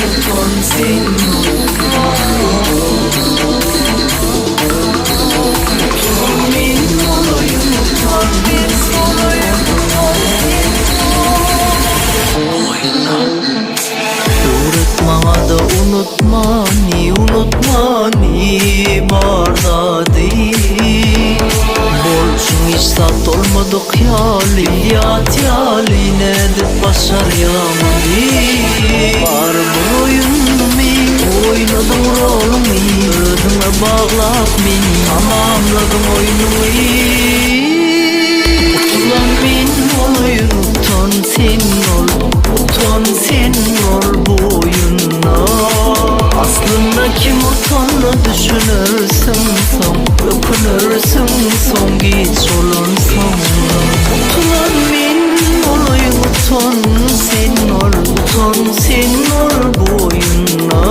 utan sen Utulan men bolaýyn utan sen Oýna. Öwret maňa-da unutmany, unutmany bar zady. Bolşuň hiç zat bolmadyk ýaly, ýat ýaly nädip başarýaň ony? Bary bir oýunmy, oýnadyň roluňy, özüňe baglap meni, tamamladyň oýnuňy. Utulan men bolaýyn, utan sen ol, utan sen ol bu oýunda. Aslynda kim utanda düşünersiň soň, ökünersiň soň giç bolansoň. Utulan men bolaýyn, utan sen ol, utan sen ol bu oýunda.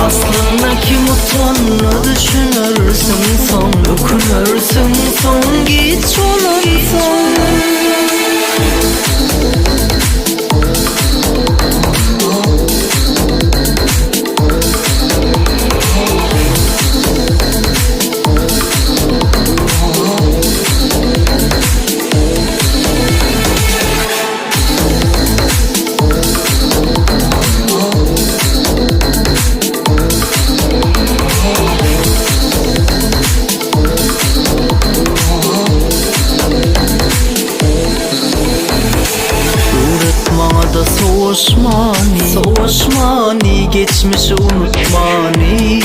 Aslynda kim utanda düşünersiň soň, ökünersiň soň giç bolansoň. Öwret maňa-da sowaşmany, sowaşmany, geçmişi unutmany.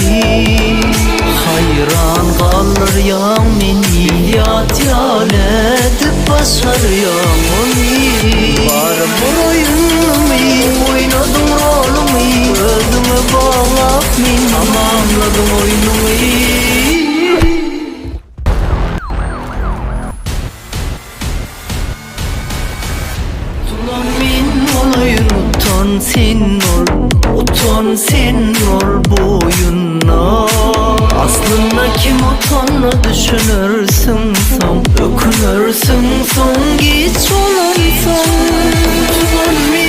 Haýran galdyrýaň meni, ýat ýaly edip başarýaň ony. Bary bir oýunmy, oýnadyň roluňy, özüňe baglap meni, tamamladyň oýnuňy. Utulan men bolaýyn utan sen ol Utan sen ol bu oýunda Aslynda kim utanda düşünersiň soň Ökünersiň soň giç bolansoň Utulan men.